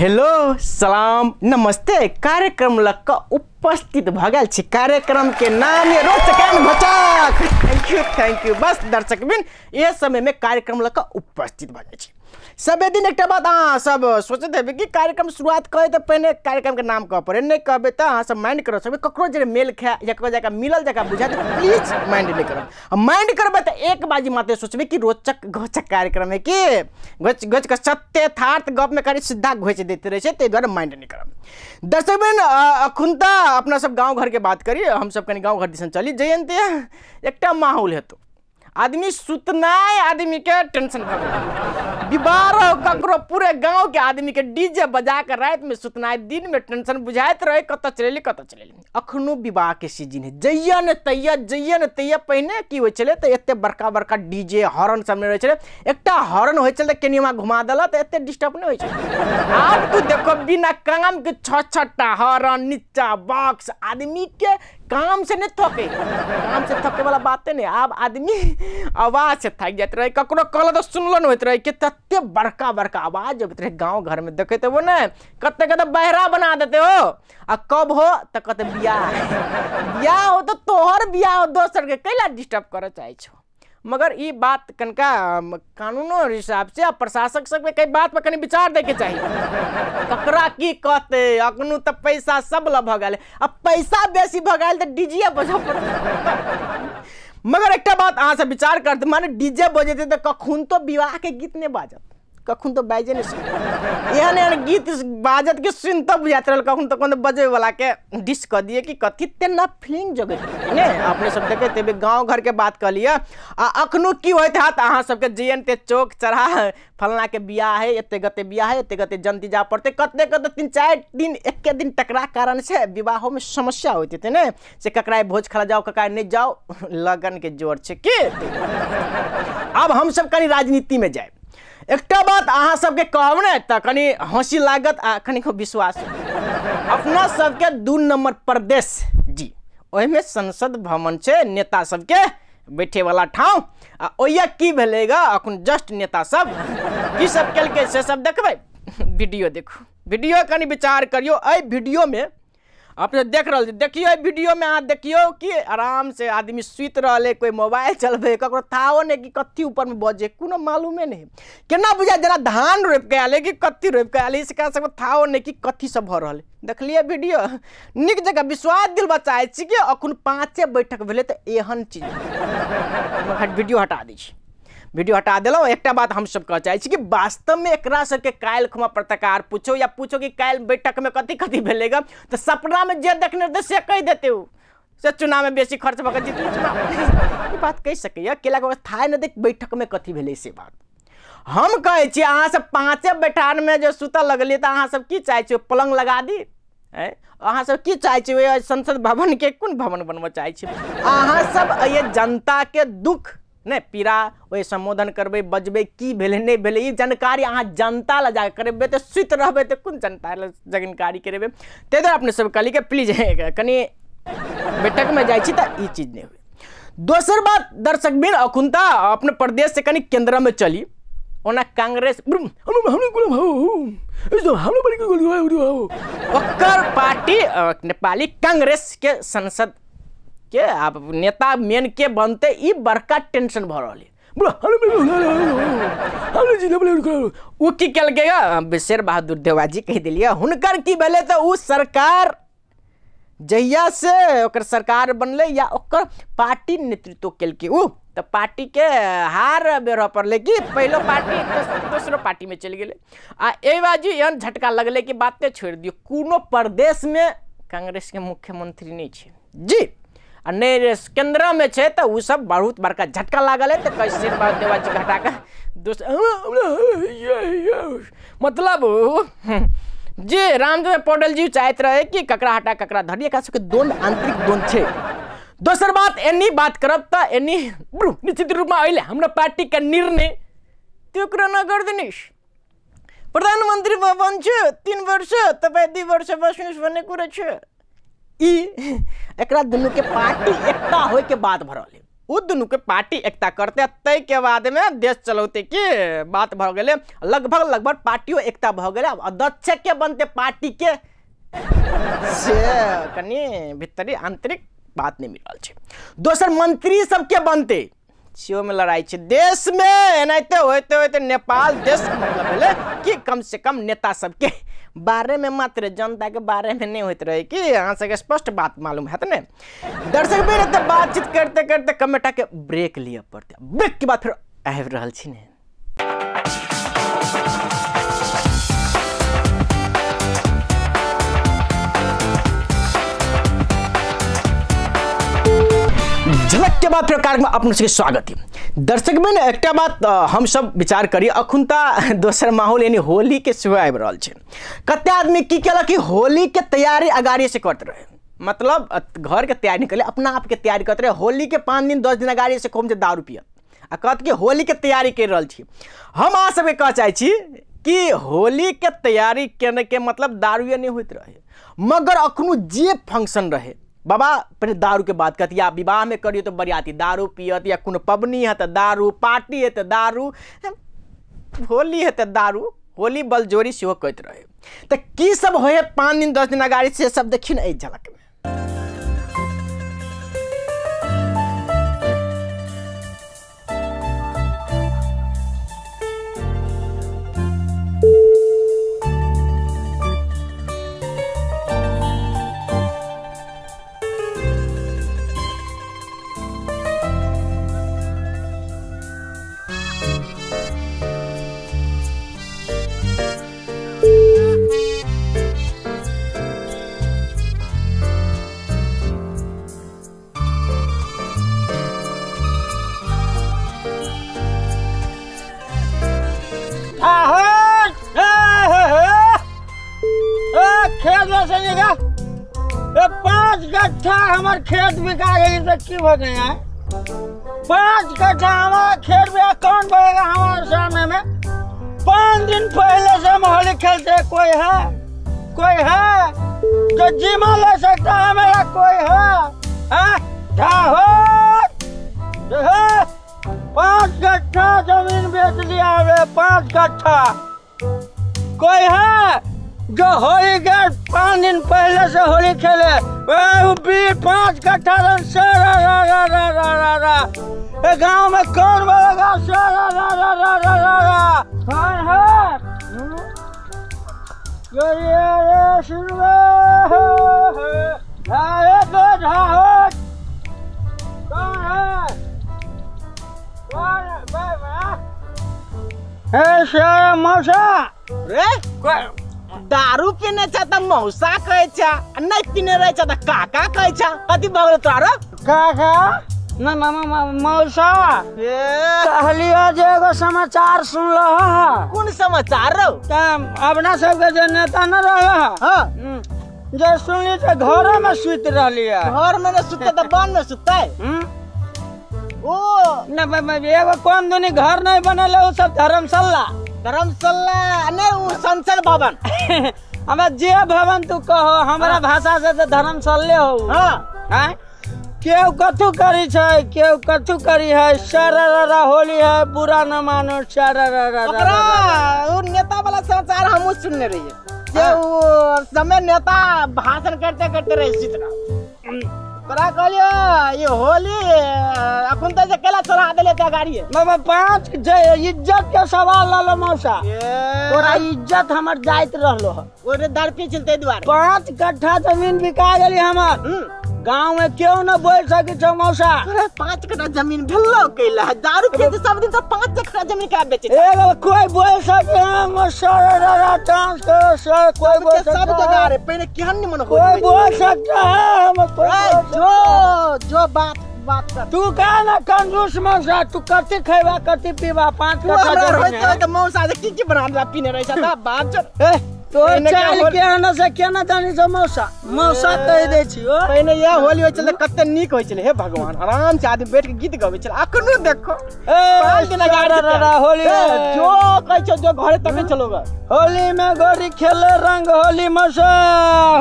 Hello सलाम नमस्ते कार्यक्रम लग उपस्थित भ गेल छी। कार्यक्रम के नाम ये रोचक एंड घोचक। Thank you thank you. बस दर्शक बिन ये समय में कार्यक्रम लग उपस्थित भ गेल छी। सबे दिन एक बात अहाँ सब सोचैत हेबै कि कार्यक्रम शुरुआत करे तो पहिने कार्यक्रम के नाम कह पड़े, नहीं कहबे तो अहाँ सब माइंड कर सकबै। ककरो जे मेल खाए या ककरो जाकर मिलल जगह बुझाए तो प्लीज माइंड नहीं करब। माइंड करबै तो एक बाजी मात्र सोचबै कि रोचक घोचक कार्यक्रम है कि घोच घोच के सत्य यथार्थ गप में करी सीधा घोच दैत रहे छै, ताहि दुआरे माइंड नहीं करब। दर्शक बहिन अखुन तऽ अपना सब गाँव घर के बात करी, हम सब कनि गाँव घर दिसन चली जयंती एकटा माहौल हेतौ, आदमी सुतनाइ आदमी के टेंशन भऽ गेल। विवाह ककरो पूरे गांव के आदमी के डीजे बजा के रात में सुतनाइ, दिन में टेंशन बुझाइत रहे कतऽ चलेली कतऽ चलेली। अखनो विवाह के सीजन है, जइया ने तैया जइया ने तैया। पहिने की होइ छलै तऽ एते बड़का बड़का डीजे हॉर्न सब नहि रहै छलै, एकटा हॉर्न होइ छलै तऽ केनिमा घुमा देलक तऽ एते डिस्टर्ब नहि होइ छलै। आब तू देखो बिना काम के 6-6 टा हॉर्न नीचा बॉक्स, आदमी के काम से नहीं थके, काम से थके वाला बाते नहीं। आब आदमी आवाज से थक जाते रहे, ककरो कहल तो सुनलो नहीं होते रहे कि तते बड़का बड़का आवाज अबैत रहे। गाँव घर में देखते हो ने कते कते बहरा बना देते हो, आ कब हो तो कते बियाह बियाह हो तो तोहर बियाह हो दोसर के कैला डिस्टर्ब करे चाहे छो। मगर ई बात कनका कानूनो हिसाब से आ प्रशासक सबके कई बात पर कनी विचार दै के चाही। ककरा की कहते, अखनु तऽ पैसा सब ल भऽ गेल, आ पैसा बेसी भऽ गेल तऽ डीजे बजऽ पड़त। मगर एकटा बात अहाँ सब विचार करते, माने डीजे बजेतै तऽ कखन तो विवाह के गीत नहि बाजत, कखन तो बाजे नहीं सुन, एहन एहन गीत बाजत कि सुनते बुझाइत रहल कखन तो कखन बजे वाला के डिस कऽ दिए कि कथी तेना फीलिंग जगैत ने। अपने सब देखैत हेबै गाँव घर के बात कहलियै। आ अखनो की होइत हैत अहाँ सबके जे एन ते चौक चढ़ा फलना के बियाह है, एते गते बियाह है, एते गते जन्ती जा पड़तै, कते कते 3-4 दिन एके दिन टकरा कारण से विवाहो में समस्या होइत हेतै ने, से ककरा भोज खा जाओ ककरा नहीं जाओ, लगन के जोर छै की। आब हमसब कनि राजनीति में जाए। एकटा बात अहाँ सबके कहब ने तऽ कनि हँसी लागत आ कनि विश्वास। अपना सबके 2 नंबर प्रदेश जी ओहिमे संसद भवन छै, नेता सबके बैठे वाला ठाव, आ ओहिया की भेलै ग अखन जस्ट नेता सब की सब केलकै से सब देखबै। वीडियो देखू, वीडियो कनि विचार करियौ। एहि वीडियो में अपने देख रहल छी, देखियौ एहि वीडियो में अहाँ देखियौ कि आराम से आदमी सुति रहल, कोई मोबाइल चलबै, ककरो थाहो नहि कि कथी ऊपर में बजे, कोनो मालूमे नहीं। केना बुझाय जेना धान रोपि के आयल कि कथी रोपि के आयल, इसका सब थाहो नहि कि कथी सब भऽ रहल। देखलियै वीडियो नीक जगह विश्वास दिलबा चाहै छी कि अखन 5 बैठक भेलै तऽ एहन चीज। वीडियो हटा दै छी, वीडियो हटा देलहुँ। एकटा बात हम सब कह चाहै छी कि वास्तवमे एकरा सबके काल्हि खुमा पत्रकार पूछो या पूछो कि काल्हि बैठकमे कथी कथी भेलै ग, तऽ सपनामे जे देखने रहतै से कहि देतै ओ, से चुनावमे बेसी खर्च भऽ कऽ जीतली चुनाव। ई बात कहि सकैए, केलाके थाहे नहि देख बैठकमे कथी भेलै से बात हम कहै छी। अहाँ सब 5 बैठारमे जे सुतऽ लगलियै तऽ अहाँ सब की चाहै छियै, पलङ्ग लगा दी? अहाँ सब की चाहै छियै, ओहि संसद भवनके कोन भवन बनबऽ चाहै छियै? अहाँ सब एहि जनताके दुःख नहि पीड़ा ओहि सम्बोधन करबै, बजबै की भेलै नहि भेलै, ई जानकारी अहाँ जनता लए जाकऽ करेबै तऽ सुति रहबै तऽ कोन जनता लए जानकारी करेबै। ताहि दुआरे अपने सब कहली कि प्लीज कनि बैठकमे जाइ छी तऽ ई चीज नहि होइ। दोसर बात दर्शक बिन अखुन तऽ अपने प्रदेश से कनि केन्द्रमे चली। ओना कांग्रेस ओकर पार्टी नेपाली कांग्रेस के संसद के आब नेता मेन के बनते ई बड़का टेंशन भऽ रहल है। ओ की केलकै शेर बहादुर देवाजी कहि देलियै हुनकर की भेलै तऽ ओ सरकार जहिया से ओकर सरकार बनलै या ओकर पार्टी नेतृत्व केलकै ओ तऽ पार्टी के हार बेरऽ पड़लै कि पहिलो पार्टी दोसरो पार्टी में चलि गेलै। आ एहि बाजू एहन झटका लगलै कि बाते छोड़ि दियौ, कोनो प्रदेशमे कांग्रेस के मुख्यमंत्री नहि छै जी, आ नहि केन्द्रमे छै तऽ ओ सब बहुत बड़का झटका लागल है। तऽ कहै शेर बहादुर देवाजी हटा कऽ दोसर मतलब जे रामचंद्र पौडेल जी चाहैत रहे कि ककरा हटा ककरा धरी, एकरा सबके द्वंद आंतरिक द्वंद छै। दोसर बात एनी बात करब तऽ एनी निश्चित रूपमे अइले हमरा पार्टीके निर्णय त्यो कुरा नगरिदिनुहोस्। प्रधानमन्त्री बन्छु 3 वर्ष, तपाईँ 2 वर्ष बस्नुहोस् भन्ने कुरा छ। ई एकरा दुनू के पार्टी एकता होय के बात भऽ रहल है। उ दुनू के पार्टी एकता करते तै के बाद में देश चलौते की बात भ गेलै। लगभग लगभग पार्टियो एकता भ गेलै। अब अध्यक्ष के बनते पार्टी के से कनि भीतरी आंतरिक बात नहीं मिल रहल छै। दोसर मंत्री सबके बनते सेहो में लड़ाई छै। देश में एनाहिते होते होते नेपाल देश मतलब भेलै कि कम से कम नेता सबके बारे में मात्र जनता के बारे में नहीं होते रहे कि अहाँ सबके स्पष्ट बात मालूम हैत ने। दर्शक भी रहते बातचीत करते करते कमेटा के ब्रेक लिअ पड़ते, ब्रेक के बाद फिर आबि रहल छी ने। झलक के बाद फिर कार्यक्रम अपने सबके स्वागत है। दर्शक बहिन एकटा बात हम सब विचार करी, अखुनता दोसर माहौल यानी होली के सेहो आबि रहल छै। कते आदमी की केलक कि होली के तैयारी अगाड़ी से करते रहे, मतलब घर के तैयारी निकले अपना आप के तैयारी करते रहे। होली के 5 दिन 10 दिन अगाड़ी से खूब दारू पियत आ कहत कि होली के तैयारी कर रहल छी। हम अहाँ सबके कह चाहै छी कि होली के तैयारी करने के मतलब दारूए नहीं होइत रहे, मगर अखनो जे फंक्शन रहे बाबा पहले दारू के बात करत, या विवाह में करियो तो बरियाती दारू पियत, या कोनो पबनी है तो दारू, पार्टी है तो दारू, होली है तो दारू, होली बलजोरी सेहो करैत रहे। तो की सब होए 5 दिन 10 दिन अगाड़ी से सब देखियो ने एहि झलक में। 5 कट्ठा हमार खेत बिका गई तो की हो गया? 5 कट्ठा हमारा खेत बिका, कौन बोलेगा हमारे सामने में? 5 दिन पहले से हम होली खेलते, कोई है? कोई है जो जिम्मा ले सकता है मेरा? कोई है? 5 कट्ठा जमीन बेच लिया रे, 5 कट्ठा। कोई है जो होली के 5 दिन पहले से होली खेले? 5 कट्ठा रन से रा रा रा रा रा रा रा। गांव में कौन बोलेगा से रा रा रा रा रा रा रा? कौन है? कौन है? कौन है? मौसा रे दारू पीने छ त मौसा कहै छ, नहीं पीने रहे छ त काका कहै छ। कथी भऽ गेल तोरा? काका न मौसा कहलियो जे एगो समाचार सुनलह। कोन समाचार रौ? अपना सबके जे नेता न रह जे सुनली जे घरे में सुति रहली है। घर में न सुतते त वन में सुतते? ओ न एगो कोन दुनी घर नहीं बनल है, उ सब धर्मशाला। धर्मशाला नहीं, उ संसद भवन। हमरा जे भवन तू कहो, हमरा भाषा से तो धर्मशाले हो। हाँ, केव कथू करी छै, केव कथू करी है, सारा होली है, बुरा न मानो सारा। ओकरा नेता वाला समाचार हमहू सुनने रहिए जे उ समय नेता भाषण करते करते रहे चित्र। तोरा कहलियो ये होली अखन त जे केला चढ़ा देले त गाड़ी बाबा 5 जे इज्जत के सवाल ललो मौसा, तोरा इज्जत हमर जाइत रहलो ह। ओरे दारू पी चलते दुआरे 5 कट्ठा जमीन बिका गेली हमर। गांव में क्यों न बोल सके छो मौसा। तोरा 5 कट्ठा जमीन भेलो कैला? दारू पी त सब दिन त 5 कट्ठा जमीन का बेचे? ए बाबा कोई बोल सके हम सारा डांस करो सर, कोई बोल सब जगह रे पहले केहन नि मन कोई बोल सकता है हम जो जो बात बात कर। तू का ना कंजूस मौसा, तू कति खैबा कति पीबा। 5 कट्ठा जमीन रहत त मौसा से की की बना पीने रहे छ त बात चल। ए तो चाल के आना से केना जानी छौ मौसा, मौसा कह दे छी। ओ पहिने यह होली होय छले कते नीक होय छले। हे भगवान, आराम से आदमी बैठ के गीत गाबै छले। अखनो देखो ए 5 दिन अगाड़ी होली जो कहै छौ जो घरे तक चलोगा। होली में गोरी खेले रंग होली मौसा,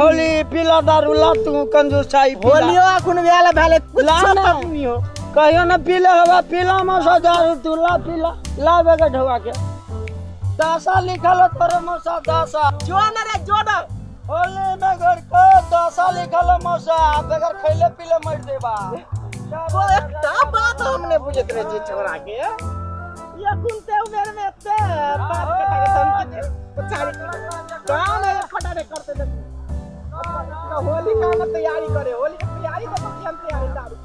होली पीला दारू ला तू कंजूसाई होलियो अखन भेल भेल कुछ नहीं हो। कहियो न पीले हवा पीला मौसा दारू तू ला पीला ला बेगा ढवा के दासा लिखल तोरे मौसा दासा जो न रे जो न होली में घर को दासा लिखल मौसा बगैर खैले पीले मर देबा। वो एकटा बात हमने बुझत रहे छी छोरा के या कुनते उमेर में एते बात कथा के धमकी पछाड़ी काम है खटा ने करते देख होली का न तैयारी करे होली के तैयारी तो हम तैयारी दारू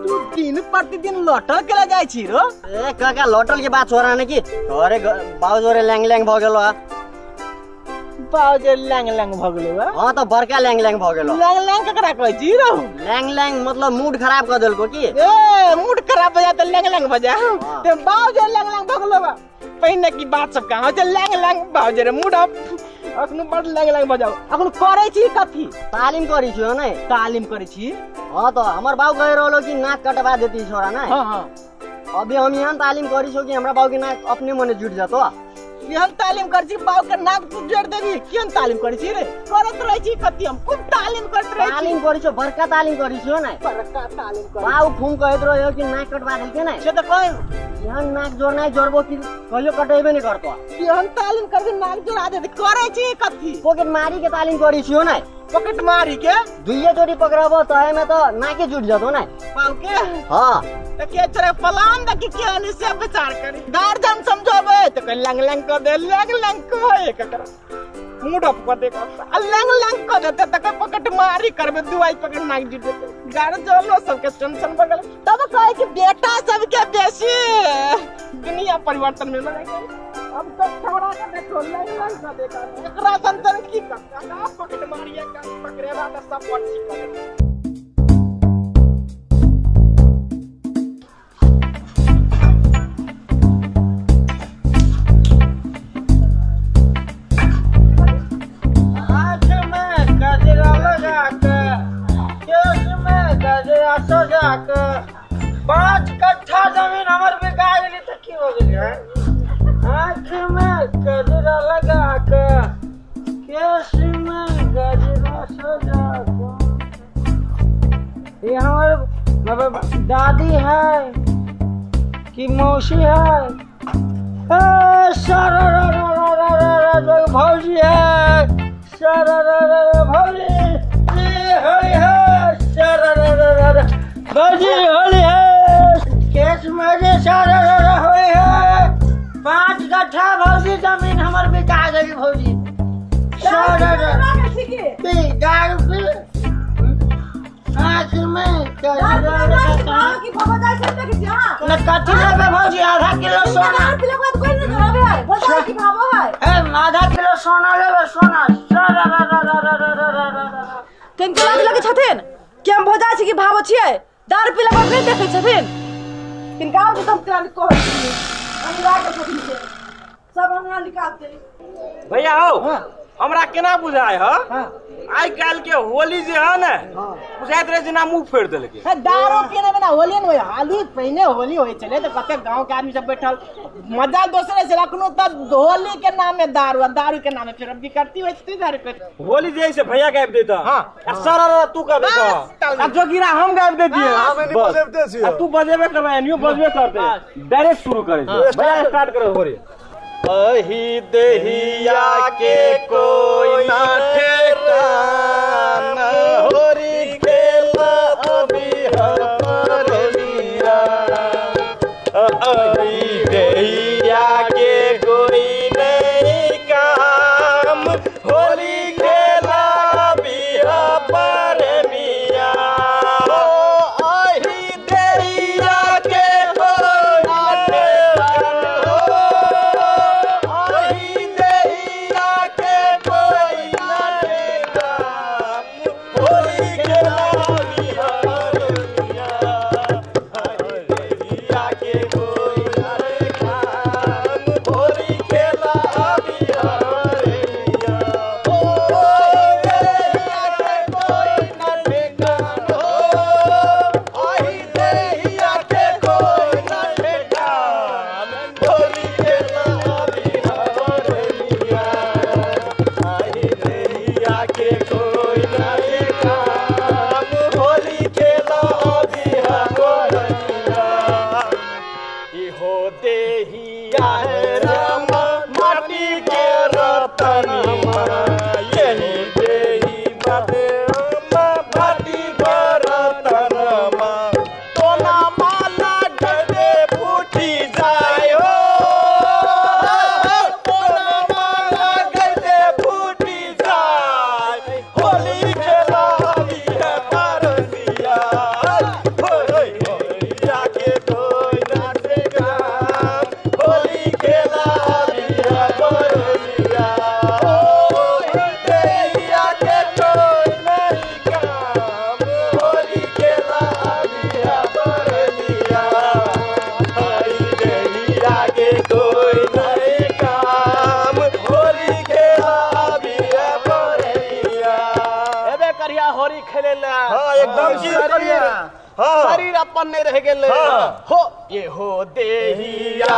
तू दिन प्रतिदिन लौटल के जाय छी रो। ए काका लौटल के बात छोरा ने की घरे बाऊ जोरे लैंग लैंग भ गेलो। बाऊ जोरे लैंग लैंग भ गेलो। हां त बड़का लैंग लैंग भ गेलो। लैंग लैंग केकरा कहै छी रो? लैंग लैंग मतलब मूड खराब क देलको की। ए मूड खराब भ जा त लैंग लैंग भ जा। ते बाऊ जोरे लैंग लैंग भ गेलो बा पहिने की बात सब कहां छै लैंग लैंग बाऊ जोरे मूड अप अखनु बड़ लैंग लैंग भ जाओ। अखनु करै छी कथी? तालीम करै छी नै। तालीम करै छी? हां त हमर बाऊ कहि रहलो कि नाक कटवा देती छोरा नै। हां हां अभी हम यहाँ तालीम करी छो कि हमरा बाऊ के नाक अपने मने जुट जातो। केहन तालीम करै छी बाऊ के नाक तू जोड़ देबी? केहन तालीम करै छी रे? करत रहै छी कथी हम खूब तालीम करत रहै छी। तालीम करै छो बड़का तालीम करै छो नै। बड़का तालीम करै बाऊ खूम कहैत रह्यो कि नाक कटवा देलके नै। से त कह एहन नाक जोड़नाइ जोड़बो कि कहियो कटेबे नै करतो। केहन तालीम करबी नाक जोड़ा देती करै छी कथी? पॉकेट मारी के तालीम करै छियो नै। पॉकेट मारी के दुइये जोड़ी पकड़बो त एमे त नाके जुट जातो नै बाऊ के। हां त के चरे पलान the कि केहन से विचार करी गार्जियन समझाबे त कह लंग लंग क दे लंग लंग क एक कर मूड अप क दे आ लंग लंग क देते त कह पॉकेट मारी करबे दुआई पकड़ नाक जुट देते गार्जियनो सबके टेंशन बगल तब कहे कि बेटा सबके बेसी दुनिया परिवर्तन में लगे। अब तक छोरा के देखो लंग लंग क दे एकरा संतन की करता का पॉकेट मारिया का पकड़ेबा त सब ठीक कर दे। 5 कट्ठा जमीन हमर बिका गेली त की हो गेली है? आँख में गजरा लगा के केश में गजरा सजा के ये हमर दादी है कि मौसी है? ए सारा रा रा रा रा रा भौजी है सारा रा रा भौजी होली है सारा रा रा रा भौजी होली है केश में जे सारा रा होली है। 5 कट्ठा भौजी जमीन हमर बिका गेली भौजी सारा रा पी दारू पी आँख में न कथी लेबे भौजी आधा किलो सोना आधा किलो सोना लेबे सोना सारा रा रा रा रा रा रा रा। केन लाज लगे छथिन कि हम भौजाइ छी कि भावो छियै? दारू पीला पर नहि देखै छथिन किनका आउ तऽ हम तोरा कहै छी हमरा के छथिन से सब हमरा निकालते। भैया हो हमरा केना बुझाय ह आइ काल्हि के होली जे ह ने बुझाइत रहे जेना मुंह फेर देलकै। दारू पीने बिना होली ने होय हाली पहिने होली होय छलै त कते गांव के आदमी सब बैठल मजा दोसरे छलै। अखनो त होली के नाम में दारू आ दारू के नाम में फिर बिकरती होय छै दारू के। होली जे से भैया गाबि देता हां आ सारा तू गाबि देता आ जोगिरा हम गाबि देतियै आ तू बजेबे करबै एनियो बजबे करते डायरेक्ट शुरू करै छै भैया स्टार्ट करो होली। अही देहिया के कोई ना ठेकाना होरी खेला अभी हमारिया अही देहिया के कोई नहीं काम होली खेला अभी हमारिया अही देहिया के कोई ना ठेकाना के कोई देहिया राम माटी के रतनमा यही देही बाटे माटी के रतनमा तोना माला गले फूटी जाय हो तोना माला गले फूटी जाय होली खेला है परसिया होलिया के कोई नाचे गाम होली खेला है परसिया होलिया के कोई नहीं काम होली खेला है परसिया होलिया के कोई नहीं काम होली खेला है परसिया एबे करिया होरी खेले ला। हाँ एकदम जी करिए। हाँ शरीर अपन नहीं रह गेले। हाँ। हो ये हो देहिया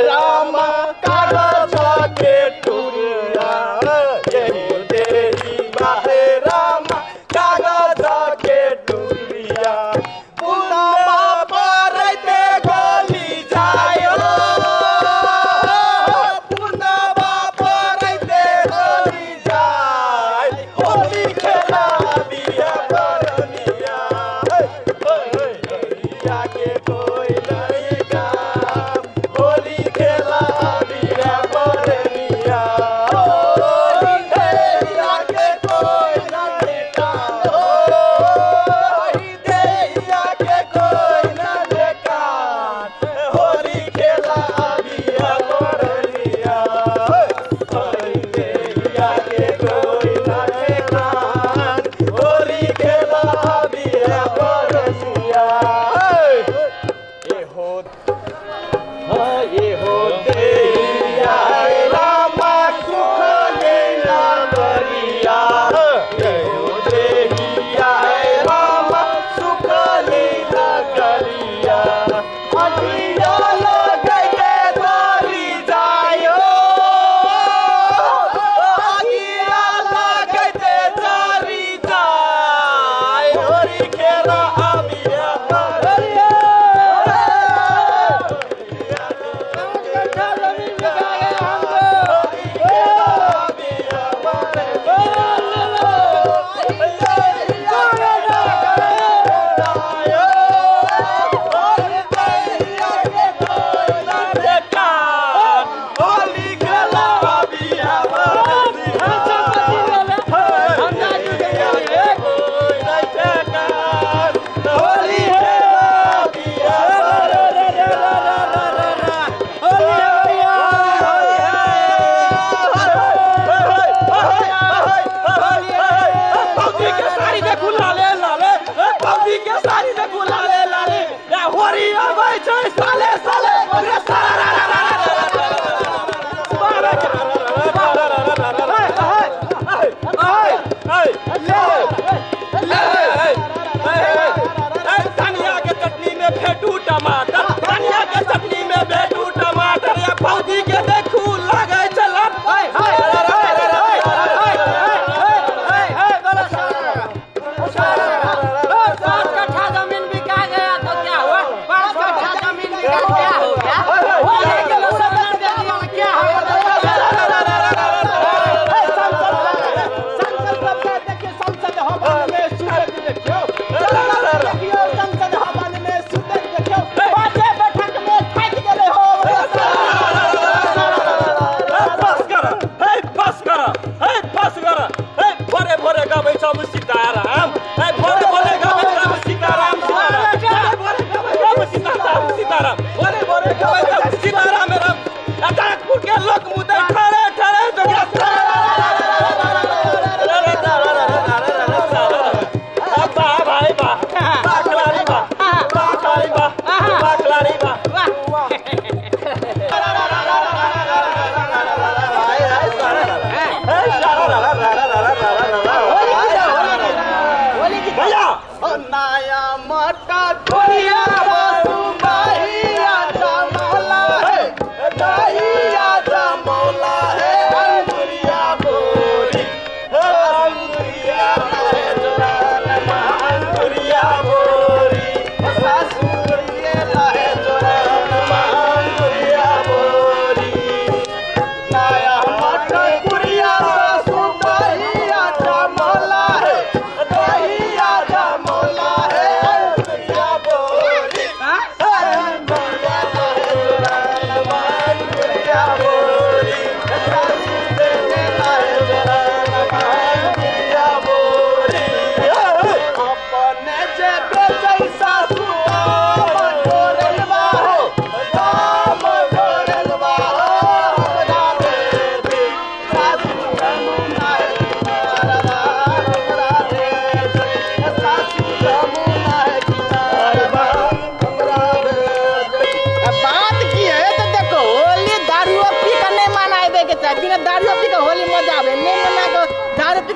राम कागज के टुकड़ा ये हो देहिया राम कागज के टुकड़ा पुनवा परते गली जाय हो पुनवा परते गली जाय होली खेला बिया परनिया होलिया के कोई नहीं काम होली खेला बिया परनिया होलिया के कोई नहीं काम होलिया के कोई नहीं काम होली खेला बिया परनिया होलिया के कोई नहीं काम होली खेला बिया परनिया ये हो हाँ ये हो देहिया रामा सुख लीला करिया ये हो देहिया रामा सुख लीला करिया अगिया लगैले तारी जायो अगिया लगैले तारी जाय होरी खेला आबिया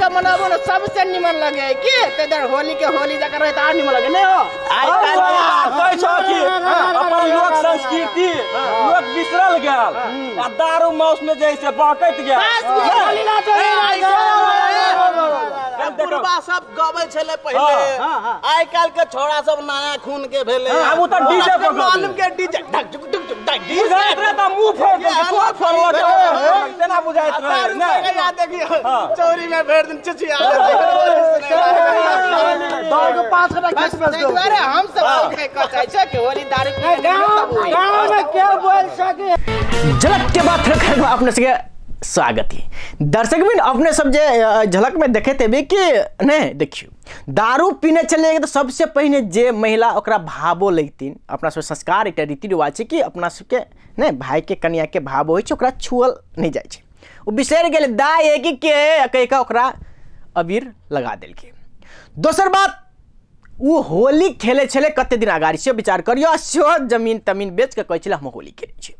के मनाबो न सबसे निमन लगे की ते इधर होली के होली जकर रहे त आर निमन लगे नहीं हो। आइ काल्हि के बात कहै छौ कि अपन लोक संस्कृति लोक बिसरल गेल आ दारू मांस में जैसे बहकैत गेल। बुढ़बा सब गबै छलै पहिले, आइ काल्हि के छोरा सब नया खून के भेलै। आब ओ त डीजे पर मालूम के डीजे ढक ढुक ढुक ढक डीजे बुझाइत रहे त मुंह फोड़ देलकै, तोर फोड़लक तेना बुझाइत रहे। नहीं देखियो चोरी में भरि दिन चिचिया दो 5 कट्ठा खेत बेच दो। अरे हम सब कह चाहै छै कि होली दारू गांव में के बोल सके। झलक के बाद फिर अपने सबके स्वागत है दर्शक बिन। अपने सब जे झलक में देखे थे कि नहीं देखियो दारू पीने चले तो सबसे पहिने जे महिला ओकरा भावो लगतिन। अपना सब संस्कार एक रीति रिवाज छै कि अपना सबके नहीं भाई के कन्या के भाव होइ छै, ओकरा छुअल नहीं जाइ छै। ओ बिसरि गेलै दाय एक के कहि कऽ ओकरा अबीर लगा देलकै। दोसर बात ओ होली खेलै छलै कते दिन अगाडि से विचार करियो, सेहो जमीन तमीन बेच कऽ कहै छलै हम होली खेलै छी।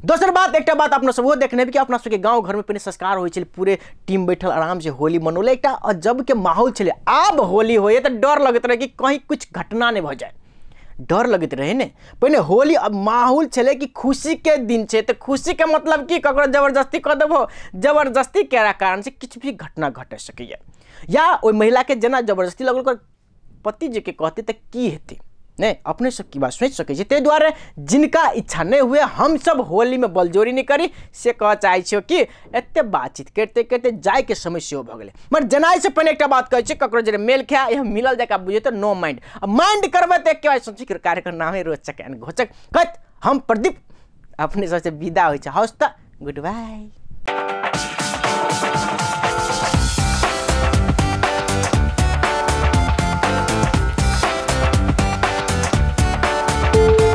दोसर बात एकटा बात अपना सब ओहो देखने कि अपना सबके गाँव घरमे पहिने संस्कार होइ छलै, पूरे टीम बैठल आराम से होली मनौले, एकटा अजबके माहौल छलै। आब होली होइए तऽ डर लगैत रहै कि कहीं कुछ घटना नहि भऽ जाए, डर लगैत रहै ने। पहिने होली अब माहौल छलै कि खुशीके दिन छै, तऽ खुशीके मतलब कि ककरो जबरदस्ती कऽ देबो, जबरदस्ती केला कारण से किछु भी घटना घटि सकैए। या ओहि महिलाके जेना जबरदस्ती लगल ओकर पति जीके कहतै तऽ की हेतै, नहीं अपने सब की बात सोचि सकै छी। ताहि दुआरे जिनका इच्छा नहीं हुए हम सब होली में बलजोरी नहीं करी से कह चाहै छियो कि एते बातचीत करिते करिते जायके समय सेहो भऽ गेलै। मगर जनाइसँ पहिने एकटा बात कहै छी, ककरो जे मेल खाय या मिलल जकाँ बुझे तऽ नो माइंड, आ माइंड करबै तऽ एके बार सोची कार्यक्रम नामे रोचक एंड घोचक कहैत हम प्रदीप अपने सबसँ विदा होइ छै। हौस तऽ गुड बाय।